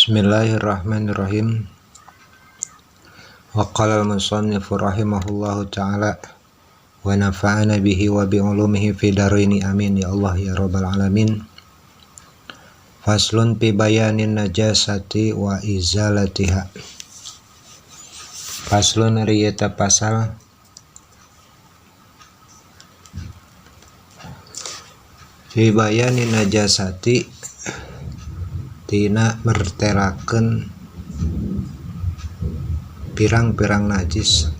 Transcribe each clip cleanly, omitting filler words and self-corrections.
Bismillahirrahmanirrahim. Wa qala al-musannif rahimahullahu ta'ala wa nafa'ana bihi wa bi ulumihi fi dharaini, amin ya Allah ya rabbal alamin. Faslun fi bayanin najasati wa izalatiha. Faslun ari eta pasal fi bayanin najasati tina mertelakeun pirang-pirang najis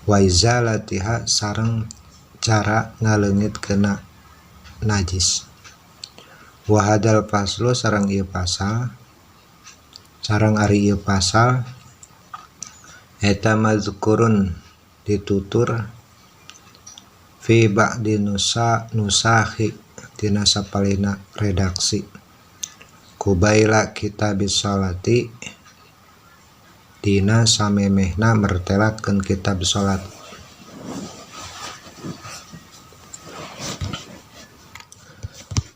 wa izalatiha sareng cara ngaleungitkeunna najis. Wa hadal faslu sareng ieu pasal sareng ari ieu pasal eta mazkurun ditutur fi ba'di nusahi tina sapalina redaksi kubaila kitab sholati dina samemehna mertelakeun kitab salat.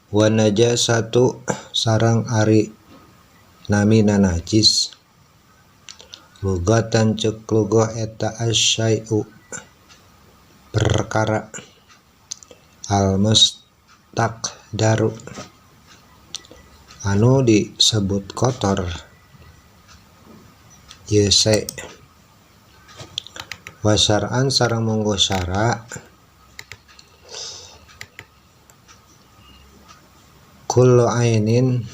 Wa najasatu sareng ari namina najis lugatan ceuk lugah eta asyai'u perkara al mustaqdaru anu disebut kotor ieu se wa syar'an sareng mungguh syara kullu ainin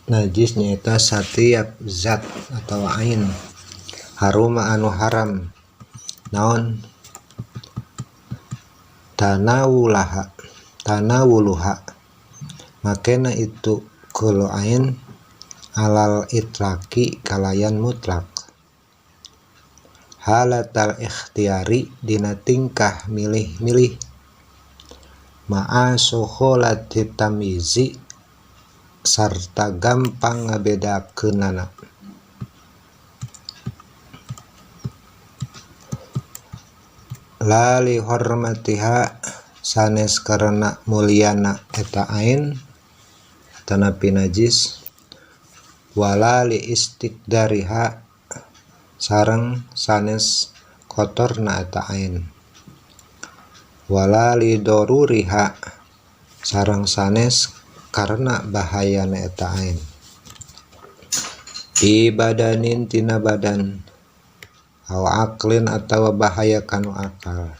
najis nyaeta satiap zat atau ain haruma anu haram naon tanawulaha tanawuluha makena itu kullu ain alal itlaqi kalayan mutlak halatal ikhtiari dina tingkah milih-milih ma'a suhulati tamyizi sarta gampang ngabedakeunana. La li hormatiha sanes karena mulyana eta ain tanapi najis wala li istiqdariha sareng sanes kotorna eta ain wala li doruriha sareng sanes karena bahayana eta ain di badanin tina badan aw aqlin atawa bahaya kanu akal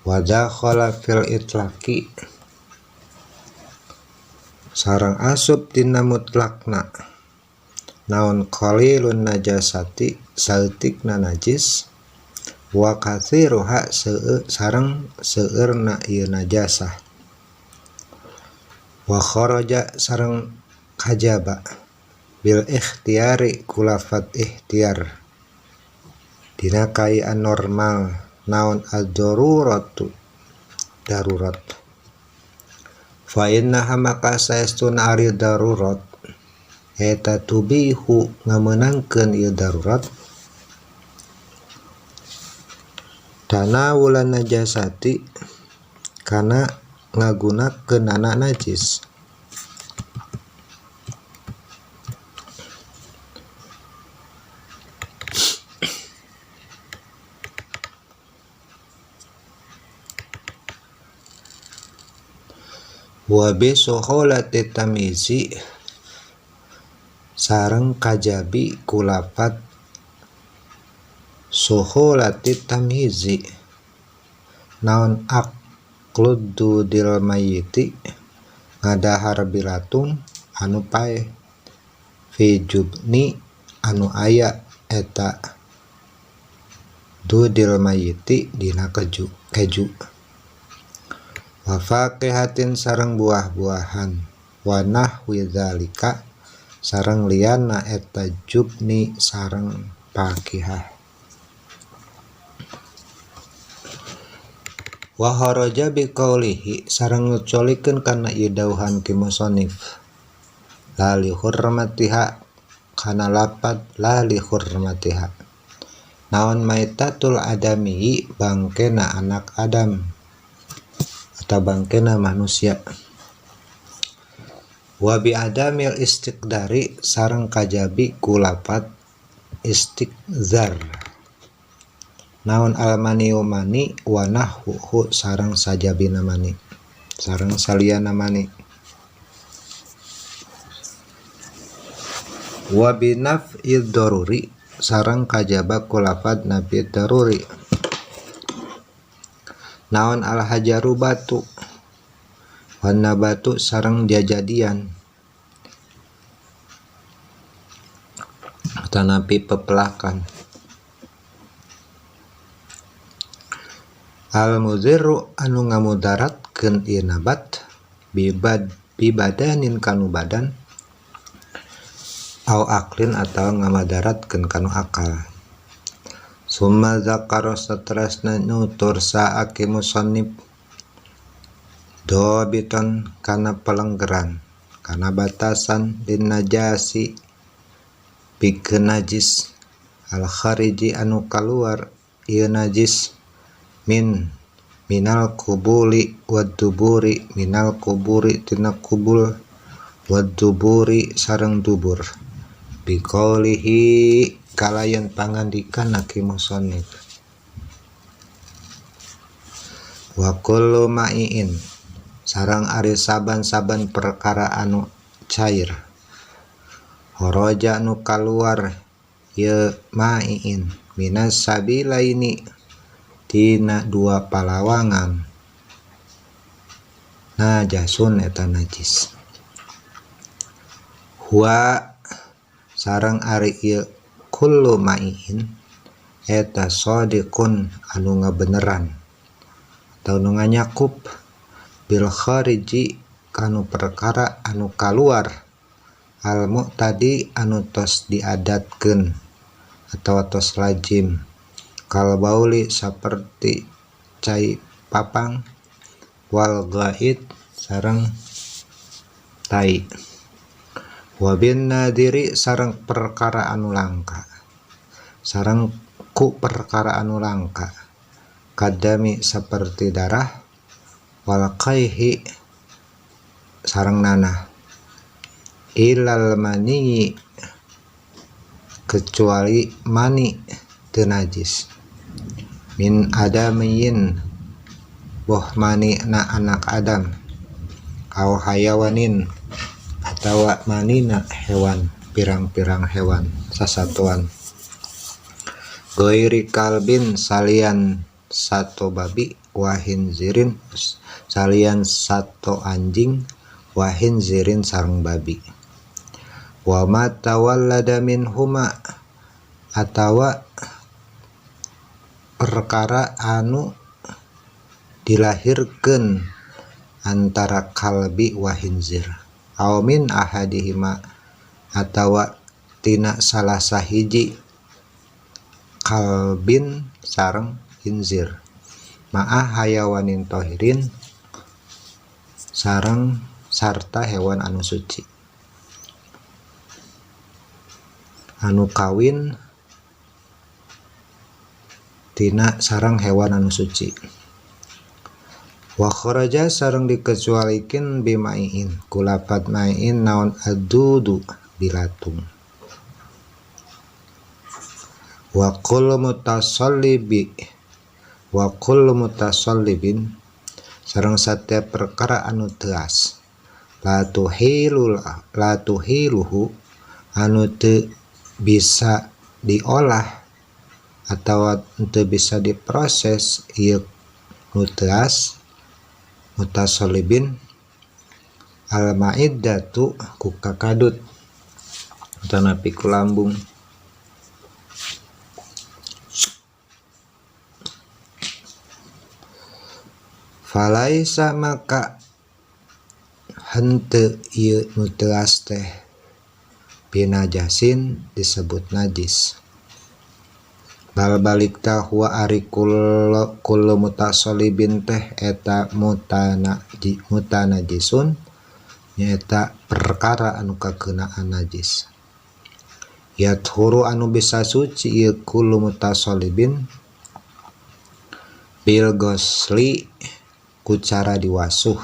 wa dakhala fil itlaqi sareng asup tina mutlakna naon qalilun najasati saeutikna najis wa katsiruha sareng seueurna ieu najasah wa kharaja sareng kajaba bil ikhtiari kulafat ikhtiar dina kaayaan normal naon ad-daruratu darurat fa innaha maka saestuna ari darurat eta tubihu ngamenangkeun ieu darurat tanawulan najasati kana ngagunakeunana najis. Wa bi suhulati tamyizi sareng kajabi kulafat suhulati tamyizi naon aqlud dudil mayyiti ngadahar bilatung anu paeh fi jubni anu aya eta dudil mayyiti dina keju wa faqihatin sareng buah-buahan wa nahwi dzalika sareng liana eta jubni sareng fakihah. Wa kharaja biqaulihi sareng ngucolikeun kana ieu dawuhan ki musannif la li hurmatiha kana lapad la li hurmatiha naon maitatul adami bangkena anak Adam atau bangkena manusia. Wa bi adamil istiqdari sareng kajabi ku lafat istiqzar naon almaniu mani wa nahwuhu sareng sajabina mani sareng saliyana mani. Wa bi naf'id daruri sareng kajaba ku lafat nafi daruri naon al hajaru batu wan nabatu sareng jajadian tanapi pepelakan. Al muzirru anu ngamudaratkeun ieu nabat bibadanin kanu badan au aklin atawa ngamadaratkeun kanu akal. Summa zakara saterasna nutur saaki musannif dobiton kana pelenggeran kana batasan din najasi pikeun najis al khariji anu kaluar ieu najis min minal kubuli wad duburi minal kuburi tina kubul wad duburi sareng dubur biqaulihi kalayan pangandikan ki musannif. Wa kullu ma'iin sareng ari saban-saban perkara anu cair horoja anu kaluar ye ma'iin minas sabilaini tina dua palawangan najasun eta najis. Huwa sareng ari ieu kullu ma'iin eta sadiqun anu ngabeneran atau nu nganyakup bil khariji kanu perkara anu kaluar al mu'tadi anu tos diadatkeun atawa tos lazim kal bauli saperti cai papang wal ghaid sareng tai wa bin nadiri sareng perkara anu langka sareng ku perkara anu langka kadami saperti darah wal qaihi sareng nanah ilal mani kecuali mani teu najis min adamiyin boh mani na anak Adam au hayawanin atawa manina hewan pirang-pirang hewan sasatuan goiri kalbin salian sato babi wahin zirin salian sato anjing wahin zirin sareng babi wa ma tawallada minhuma atawa perkara anu dilahirkeun antara kalbi wa hinzir aw min ahadihima atawa tina salah sahiji kalbin sareng hinzir ma'a hayawanin tohirin sareng sarta hewan anu suci anu kawin tina sareng hewan anu suci. Wa kharaja sareng dikecualikeun bimaiin kulapat maiin naon adudu bilatung. Wa kullu mutasallibi wa kullu mutasallibin sareng satiap perkara anu teas la tuhilul la tuhiluhu anu teu bisa diolah atawa teu bisa diproses ieu nu teas mutasolibin al ma'iddatu ku kakadut atanapi ku lambung. Falaisa maka henteu ieu nu teas teh binajasin disebut najis. Bal balik ta huwa ari kullu mutasolibin teh eta mutanajisun nyaeta perkara anu kakeunaan najis. Yathuru anu bisa suci ieu kullu mutasolibin bil ghusli ku cara diwasuh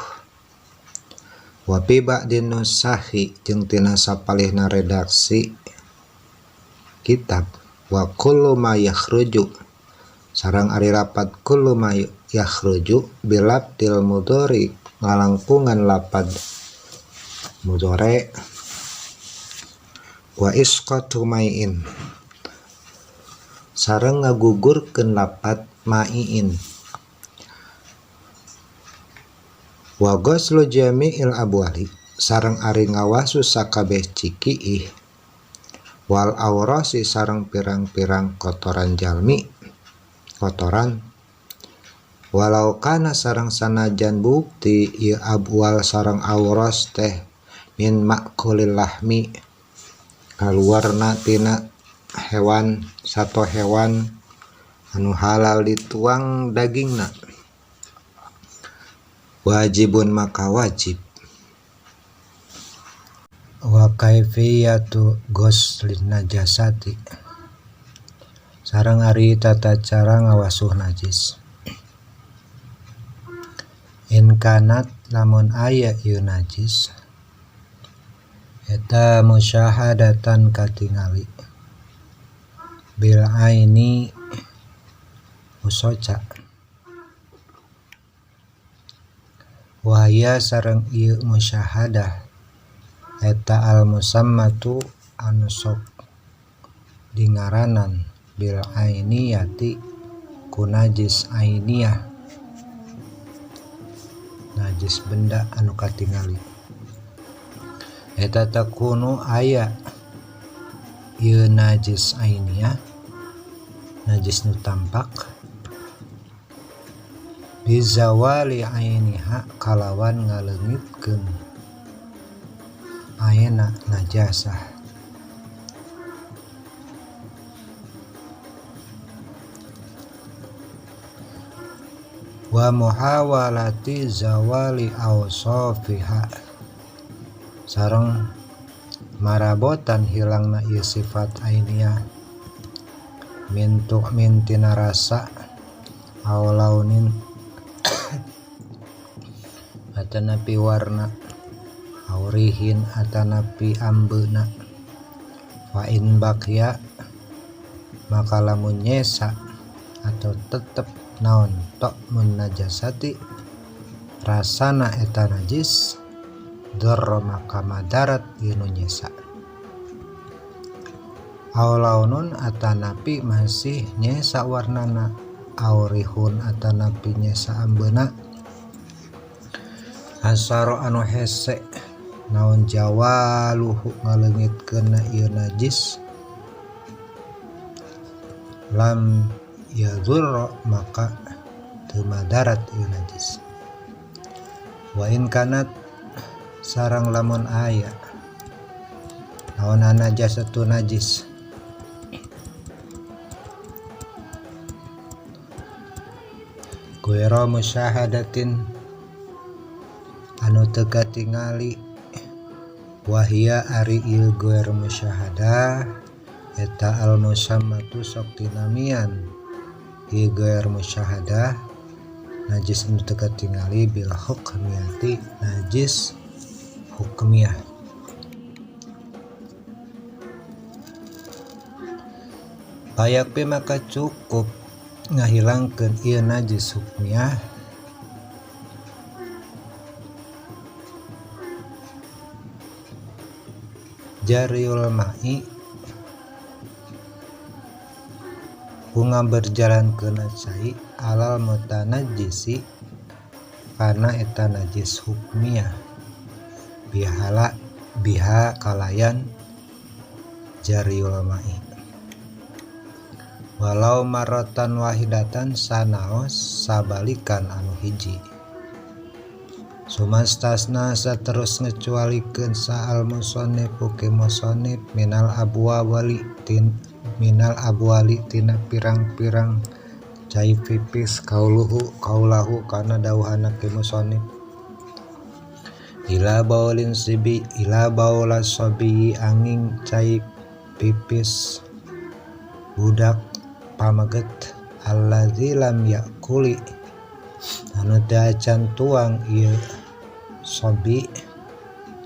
Wa fi ba'din nusahi jeung tina sapalihna redaksi kitab wa kullu ma yakhruju sareng ari lapad kullu ma yakhruju bilabdil mudhari ngalangkungan lapad mudhari wa isqatu mai'in sareng ngagugurkeun lapad mai'in wa ghuslu jami'il abwali sareng ari ngawasu sakabeh cikiih wal aurasi sareng pirang-pirang kotoran jalmi kotoran walau kana sareng sanajan bukti ieu abwal sareng auras teh min makulil lahmi kaluarna tina hewan sato hewan anu halal dituang dagingna wajibun maka wajib. Wa kaifiyatu ghuslin najasati sareng ari tata cara ngawasuh najis. In kanat lamun aya ieu najis eta musyahadatan katingali bil aini usoca wahya sareng ieu musyahadah eta al musammatu anu sok dingaranan bil ainiyati ku najis ainiyah najis benda anu katingali eta takunu aya ieu najis ainiyah najis nu tampak bizawali ainiha kalawan ngaleungitkeun aina najasah. Wa muhawalati zawali awsafiha sareng marabotan hilangna ieu sifat ainiyah min tu'min tina rasa aw launin atanapi warna aw rihin atanapi ambeuna fa in baqiya maka lamun nyesa atau tetep naon ta'mun najasati rasana eta najis dzarra maka madarat ieu nu nyesa aw launun atanapi masih nyesa warnana aw rihun atanapi nyesa ambeuna asaro anu hese naon jawaluhu ngaleungitkeunna ieu najis lam yadurra maka teu madarat ieu najis. Wa in kanat sareng lamun aya naon najasatu najis guera musyahadatin anu teu katingali wahia ari ieu guer musyahadah eta al musammatu sok tinamian ieu guer musyahadah najis anu teu katingali bil hukmiyati najis hukmiyah. Payakpi maka cukup ngahilangkeun ieu najis hukmiyah jariul ma'i bunga berjalan ke cai alal mutanajjisi karena eta najis hukmiyah bihala biha kalayan jariul ma'i walau maratan wahidatan sanaos sabalikan anu hiji sumastasna saterus ngecualikeun saal musannif ki musannif minal abwali tin minal abwali tina pirang-pirang cai pipis kauluhu kaulahu kana dawuhana ki musannif ila baulin sibi ila baula sabi angin cai pipis budak pameget allazi lam yakuli anu teu acan tuang ieu sobi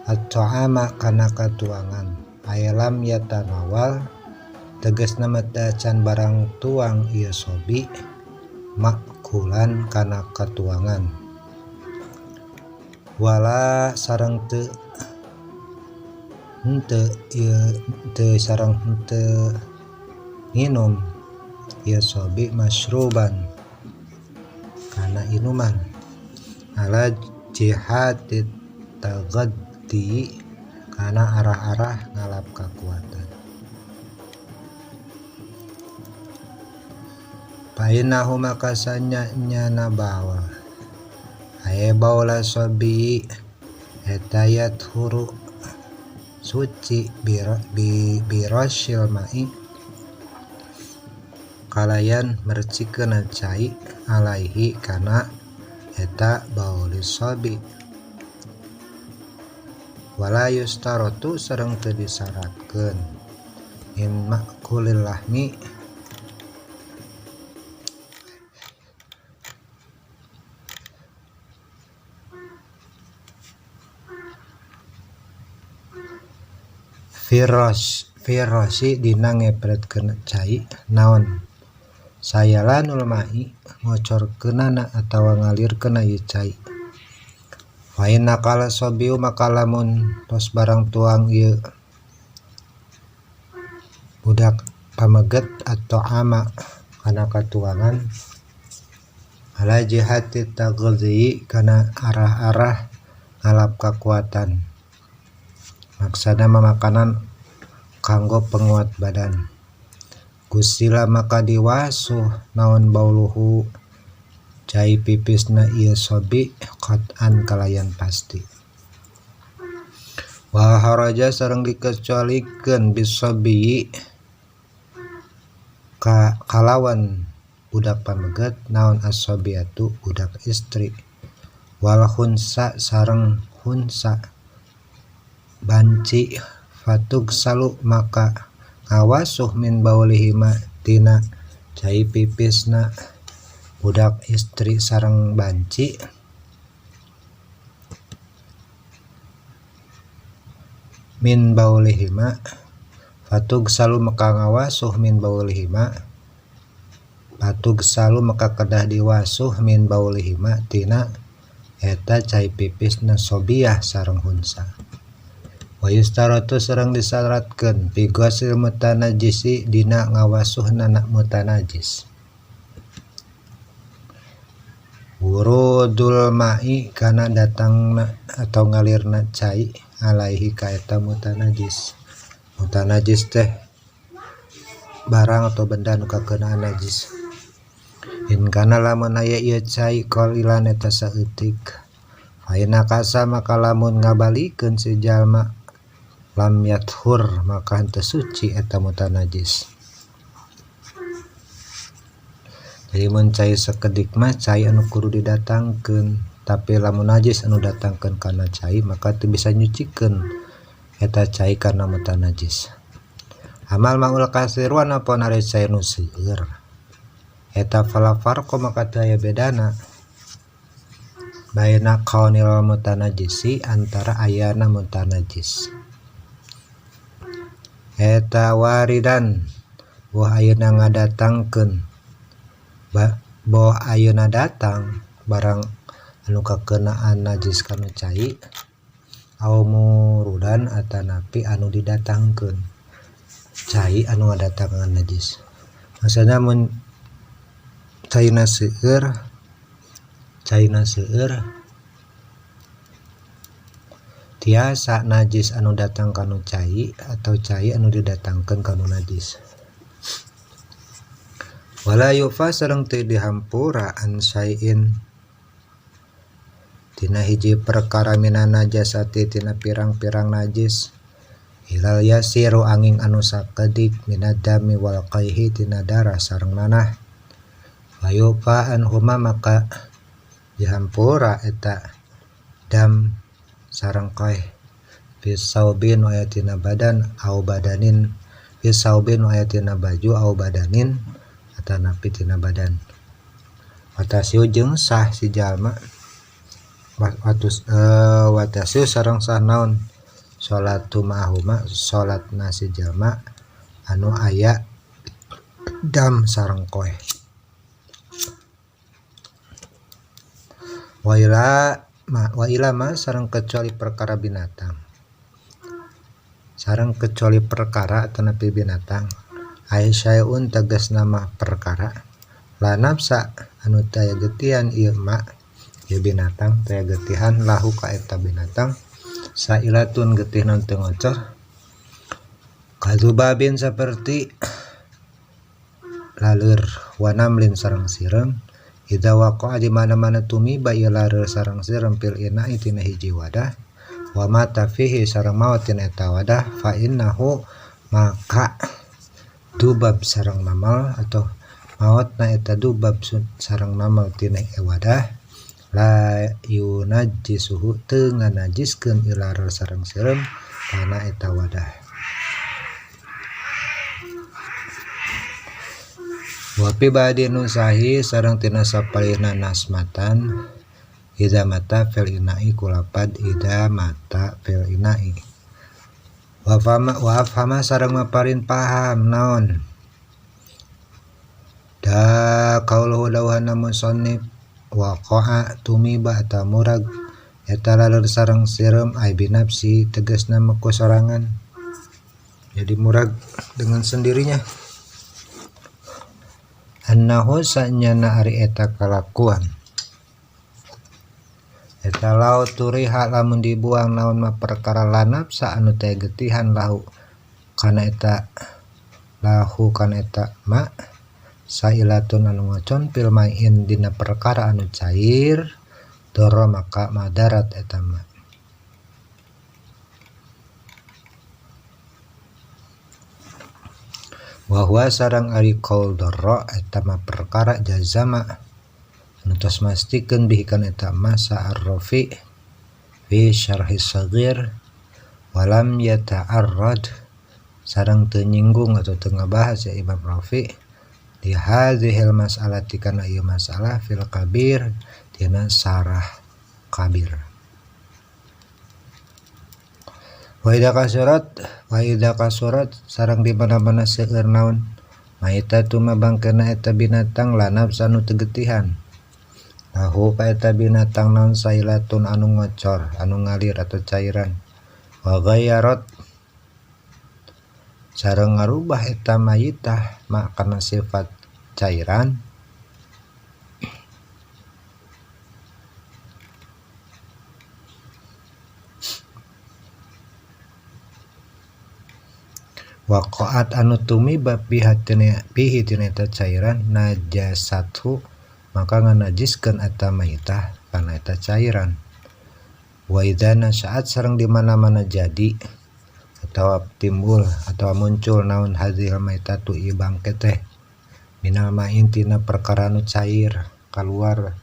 At-ta'ama kana katuangan aya lam yatanawal tegasna mah can barang tuang ieu sobi makulan kana katuangan wala sareng teu henteu ieu teu sareng henteu nginum ieu sobi masruban kana inuman ala jihati tagaddi kana arah-arah ngalap kakuatan. Painahu maka sanya nyana baul aye baula sobi eta yathuru suci birasyil ma'i kalayan mercikeun cai alaihi kana eta bauli sobi wala yustarotu sareng teu disyaratkeun min makulil lahmi firrosi dina ngepretkeun cai naon sayalanul ma'i ngocorkeunana atawa ngalirkeunna ieu cai wa inna qala sabiu maka lamun tos barang tuang ieu budak pameget atau ama kana katuangan ala jihati taghzi kana arah-arah ngalap kakuatan maksana makanan kanggo penguat badan gusila maka diwasuh naon bauluhu cai pipisna ieu sobi qat'an kalayan pasti wa haraja sareng dikecualikeun bisobi ka kalawan budak pameget naon as-sobiatu budak istri wal khunsa sareng khunsa banci fatug salu maka ngawasuh min baulihima tina cai pipisna budak istri sareng banci min baulihima fatug salu maka ngawasuh min baulihima fatug salu maka kedah diwasuh min baulihima tina eta cai pipisna sobiah sareng hunsa wa yustaratu sareng disyaratkeun fi ghasil mutanajjisi dina ngawasuhna mutanajjis wurudul ma'i kana datangna atau ngalirna cai alaihi ka eta mutanajjis. Mutanajjis teh barang atau benda nu kakeunaan najis. In kana lamun aya ieu cai qalilan eta saeutik fa inna kasa maka lamun ngabalikeun si jalma lam yathur maka henteu suci eta mutanajjis. Jadi mun cai sakedik mah cai anu kudu didatangkeun, tapi lamun najis anu datangkeun kana cai maka teu bisa nyucikeun eta cai kana mutanajjis. Amal maul kasiru anapun ari cai nu seueur eta fala farqa maka teu aya bedana baina kaunil mutanajjisi antara ayana mutanajjis eta waridan boh ayeuna ngadatangkeun boh ayeuna datang barang anu kakeunaan najis kanu cai au murudan atanapi anu didatangkeun cai anu ngadatangan najis. Maksudna mun caina seueur tiasa najis anu datang kanu cai atau cai anu didatangkeun kanu najis. Wala yufa sareng teu dihampura an syai'in tina hiji perkara minan najasati tina pirang-pirang najis ilal yasiru angin anu sakedik minad dami wal qaihi tina darah sareng nanah wa yufa anhuma maka dihampura eta dam sareng qaih fi saubin wa ayatina badan au badanin fi saubin wa ayatina baju au badanin atanapi tina badan watasiu jeung sah si jalma watasiu sareng sah naon Salatu ma'ahuma salat nasi jalma anu aya dam sareng koe. Wa ila ma sareng kecuali perkara binatang. Sareng kecuali perkara atanapi binatang ai syai'un tegas nama perkara la nafsa anu taya getihan ieu ma ieu binatang taya getihan lahu ka eta binatang sailatun getihna teu ngocor kadzubabin saperti laleur wanamlin sareng sireum idza waqa'a di mana-mana tumiba ieu laleur sareng sireum fil ina'i tina hiji wadah wa mata fihi sareng maot tina eta wadah fa innahu maka dubab sareng namal atau maot na eta dubab sareng namal tina wadah la yunajjisuhu teu nganajiskeun ieu sareng sireum kana eta wadah. Wa fi ba'di nusahi sareng tina sapalihna nasmatan idza mata fil ina'i kulapad idza mata fil ina'i wa fama sareng maparin paham naon da kauluhu dawuhana musannif waqa'a tumiba atawa murag eta laleur sareng sireum ai binafsi tegasna ku sorangan jadi murag dengan sendirinya annahu sanyana ari eta kalakuan eta lau turiha lamun dibuang naon ma perkara lanapsa anu teh getihan lahu kana eta lahu kana eta ma sailatun anu ngocon fil ma'in dina perkara anu cair doro maka madarat eta ma. Wa huwa sareng ari qaul doro eta ma perkara jazama anu tos mastikeun bihi kana eta ma sa'arrafi fi syarhi saghir walam yata'arrad sareng teu nyinggung atau teu ngabahas ya Imam Rafi di hadhil mas'alati kana ieu masalah fil kabir dina sarah kabir. Wa idza kasurat sareng di mana-mana seueur naon maitatu ma bangkeuna eta binatang lanapsa anu teu getihan lahu ka eta binatang naon sailatun anu ngocor anu ngalir atau cairan wa ghayyarat sareng ngarubah eta mayitah ma kana sifat cairan waqa'at anu tumiba bihi tina eta cairan najasathu maka nganajiskeun eta mayitah kana eta cairan wa idza nasa'at sareng di mana-mana jadi atau timbul atau muncul naon hadhil maitatu ieu bangke teh minal ma'in tina perkara nu cair kaluar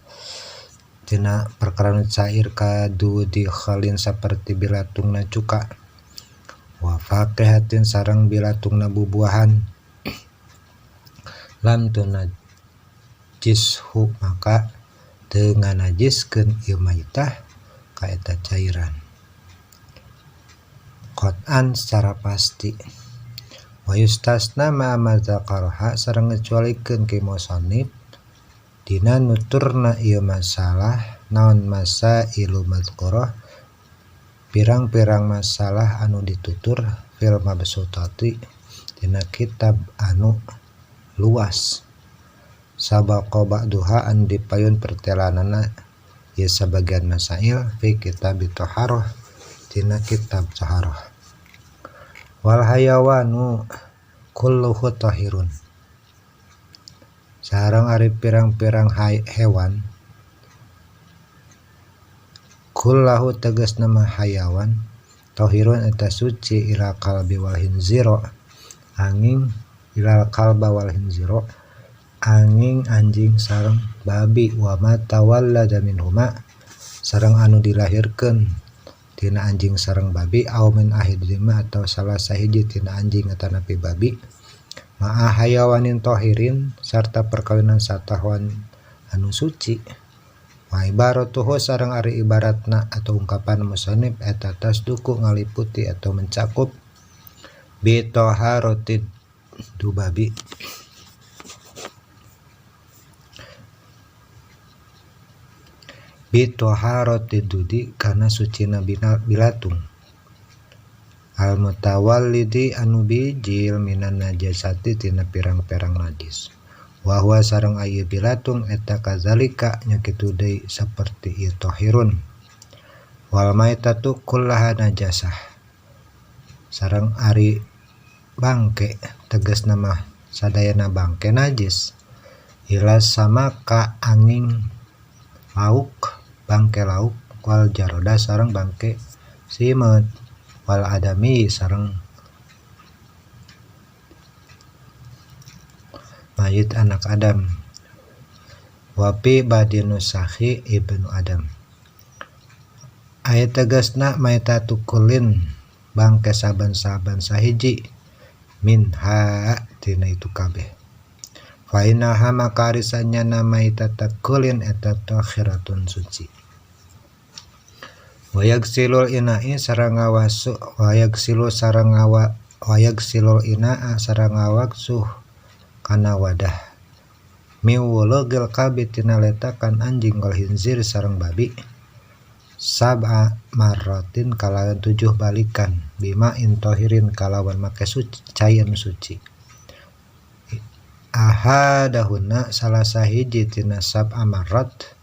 tina perkara nu cair kadu di khalin saperti bilatungna cuka wa faqihatin sareng bilatungna bubuahan lam tunajishu maka teu nganajiskeun ieu maitah ka eta cairan qat'an secara pasti wa yustasna ma madzakaraha sareng ngecualikeun ki musannif dina nuturna ieu masalah naon masailu madzkurah pirang-pirang masalah anu ditutur fil mabsutati dina kitab anu luas sabaqa ba'duha anu dipayun pertelanana ieu sabagian masail fi kitab taharah dina kitab taharah wal hayawanu kulluhu tahirun sareng ari pirang-pirang hewan kullahu tegas nama hayawan tahirun eta suci ila kalbi wal hinziro angin ilal kalba wal hinziro angin anjing sareng babi wa ma tawallada minhuma sareng anu dilahirkeun tina anjing sareng babi au min ahidima atau salah sahiji tina anjing atanapi babi ma'a hayawanin tahirin sarta perkawinan satahwan anu suci Wa ibaratuhu sareng ari ibaratna atau ungkapan musannif eta tasduku ngaliputi atau mencakup bi taharatid dubabi bi taharatid dudi kana sucina bilatung al mutawallidi anu bijil minan najasati tina pirang-pirang najis wa huwa sareng ieu bilatung eta kazalika nya kitu deui saperti ieu tahirun wal maitatu kullaha najasah sareng ari bangke tegasna mah sadayana bangke najis ila samaka angin lauk bangke lauk wal jaroda sareng bangke simeut wal adami sareng mayit anak Adam wapi badinusahi ibnu Adam aya tegasna maitatu kulin bangke saban-saban sahiji minha tina itu kabeh fa innaha maka arisanyana maitata kulin eta takhiratun suci wayagsilul ina'i sareng ngawasu wayagsilu sareng ngawa wayagsilul ina'a sareng ngawasuh kana wadah miwulugil kalbi tina letakan anjing wal hinzir sareng babi sab'a marratin kalawan 7 balikan bima intohirin kalawan make suci cai anu suci ahadahuna salah sahiji tina sab'a marrat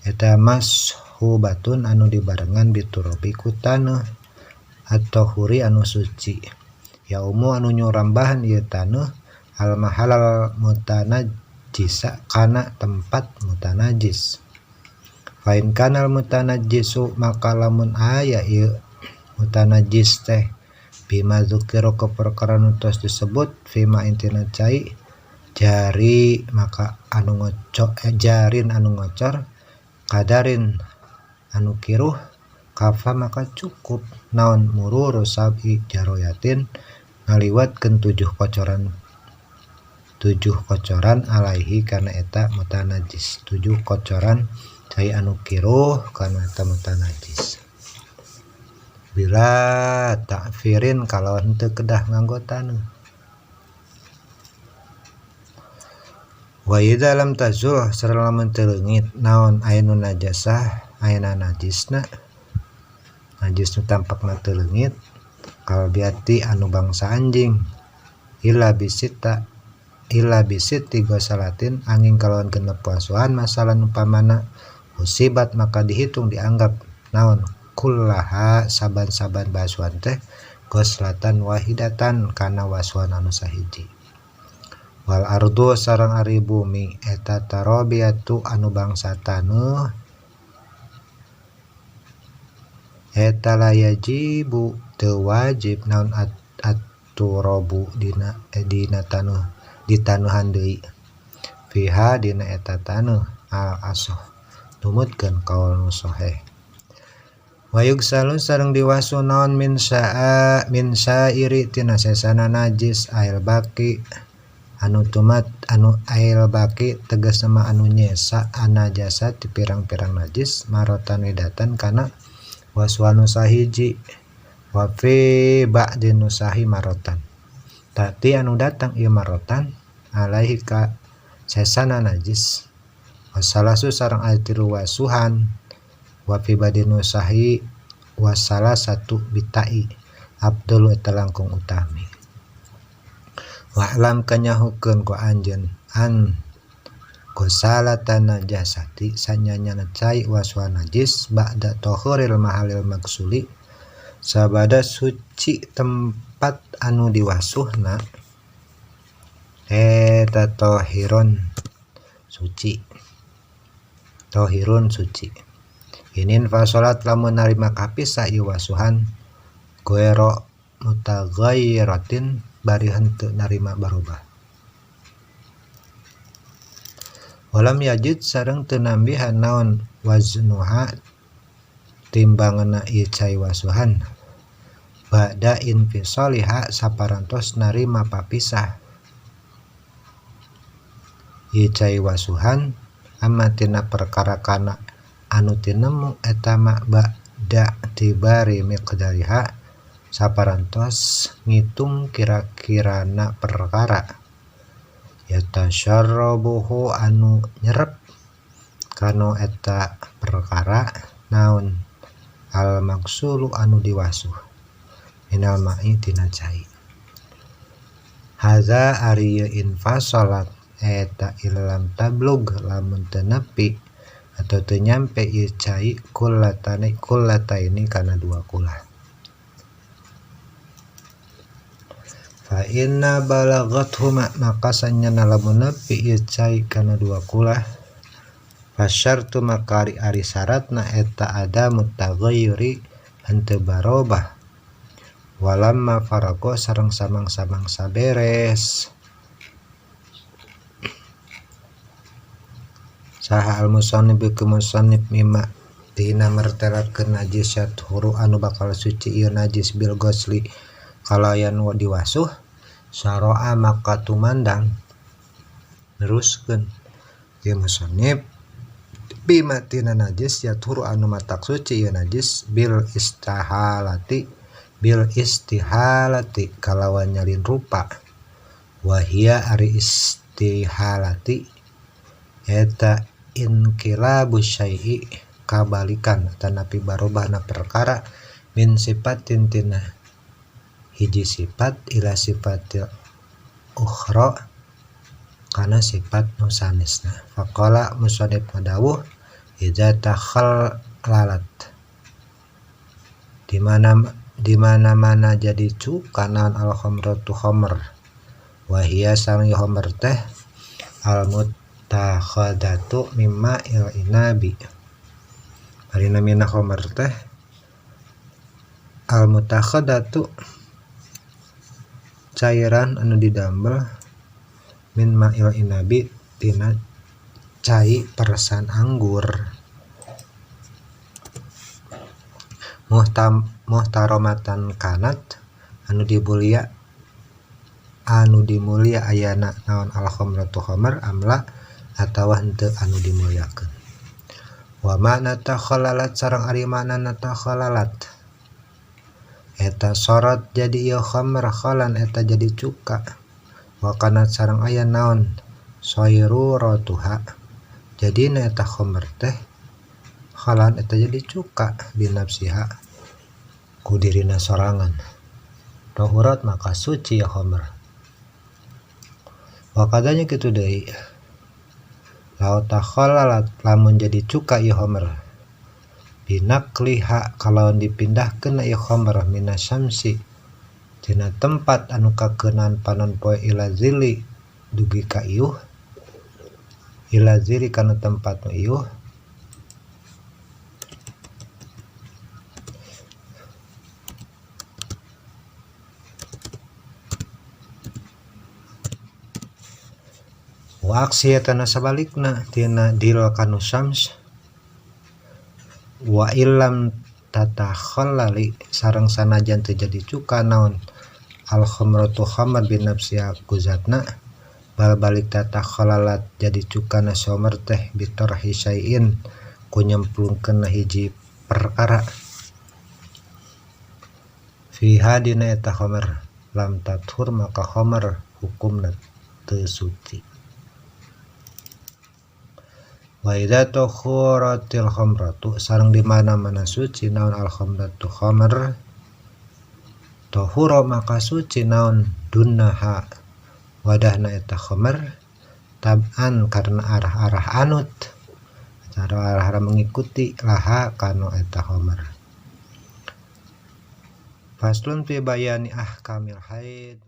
eta mashubatun anu dibarengan biturobi ku taneuh atau huri anu suci yaumu anu nyurambahan ieu taneuh al mahalal mutanajjisa kana tempat mutanajjis fa in kanal mutanajjisu maka lamun aya ieu mutanajjis teh bima dzukira ka perkara nu tos disebut fima intina cai jari maka anu ngocor jarin anu ngocor kadarin anu kiruh kafa maka cukup naon mururu sab'i jaroyatin ngaliwatkeun 7 kocoran alaihi kana eta mutanajjis 7 kocoran cai anu kiruh kana eta mutanajjis bila takfirin kalawan henteu kedah nganggo taneuh wa idza lam tazul sareng lamun teu leungit naon aya nu najasah ayana najisna najis nu tampakna teu leungit kalbiati anu bangsa anjing illa bisita illa bisit tiga salatin angin kalawan genep wasuhan masalan upamana musibat maka dihitung dianggap naon kullaha saban-saban basuhan teh goslatan wahidatan kana wasuhan anu sahiji wal ardu sareng ari bumi eta tarabiatu anu bangsa taneuh eta layajibu teu wajib naon at-turabu dina dina taneuh ditanuhan deui fiha dina eta taneuh al asoh numutkeun kaul nu sahih wa yugsalu sareng diwasu naon min sa'a min sa'iri tina sesana najis ail baqi anu tumat anu ail baqi tegasna mah anu nyesa anajasa ti pirang-pirang najis marotan widatan kana wasuanu sahiji wa fi ba'di nusahi marotan tati anu datang ieu marotan alaihi ka sesana najis wasalasu sareng aya tilu wasuhan wa fi badi nusahi wasala satu bitai abdul eta langkung utami wa'lam kanyahukeun ku anjeun an gosalatan najasati sanyanyana cai wasuhan najis ba'da tahuril mahalil magsuli sabada suci tempat anu diwasuhna eta tahiron suci tahirun suci inin fasolat lamun narima kapisah ieu wasuhan goero mutaghayyiratin bari henteu narima barobah walam yajid sareng teu nambihan naon waznuha timbanganna ieu cai wasuhan ba'da infisaliha saparantos narima papisah ieu cai wasuhan Amma tina perkara kana anu tinemu eta ma ba'da tibari miqdariha saparantos ngitung kira-kirana perkara yatasyarrabuhu anu nyerep kanu eta perkara naon al maksulu anu diwasuh minal ma'i tina cai. Haza ari infasalat eta illam tablug lamun teu nepi atau teu nyampe ieu cai kullatani kullataini kana dua kulah. Fa inna balagathuma maka sanyana lamun nepi ieu cai kana dua kulah fasyartu maka ari syaratna eta ada mutaghayyuri henteu barobah walamma farago sareng samang-samang saberes. Saha al-musannif ke musannif mimma tina mertelakeun najis yathuru anu bakal suci ieu najis bil ghusli kalayan diwasuh saroa maka tumandang neruskeun ieu musannif bima tina najis yathuru anu matak suci ieu najis bil istihalati kalawan nyalin rupa wahia ari istihalati eta inqilabu syai'i kabalikan tanapi barobahna perkara min sifatin tina hiji sifat ila sifatil ukhra kana sifat nu sanesna. Faqala musannif madawuh idza takhallalat di mana-mana jadi cuka naon al khamratu khamr wa hiya sareng khamr teh al mutakhadatu mimma il inabi ari namina khamr teh al mutakhadatu cairan anu didamel min ma'il inabi tina cai peresan anggur muhtaromatan kanat anu dimulia ayana naon al khamratu khamr amla atawa henteu anu dimuliakeun. Wa makna takhalalat sareng ari maknana takhalalat eta sorot jadi ieu khamr khalan eta jadi cuka wa kanat sareng aya naon sayruratuha jadina eta khamr teh khalan eta jadi cuka binafsiha ku dirina sorangan tahurat maka suci ya khamr. Wa kadanya kitu deui law takhalalat lamun jadi cuka ieu khamr binakliha kalawan dipindahkeun ieu khamr minasyamsi tina tempat anu kakeunaan panon poe ila zili dugi ka iuh ila zili kana tempat nu iuh wa aksiyatana sabalikna tina dil kanu syams wa illam tatakhallali sareng sanajan teu jadi cuka naon al khamratu khamr binafsiha kuzatna bal balik tatakhalalat jadi cuka na somer teh bitarhi syai'in ku nyemplungkeun hiji perkara fiha dina eta khamr lam tathur maka khamr hukumna teu suci. Wa idza takhuratil khamratu sareng di mana-mana suci naon al khamratu khamr tahura maka suci naon dunnaha wadahna eta khamr tab'an karena arah-arah anut cara arah-arah mengikuti laha kanu eta khamr. Faslun fi bayani ahkamil haid.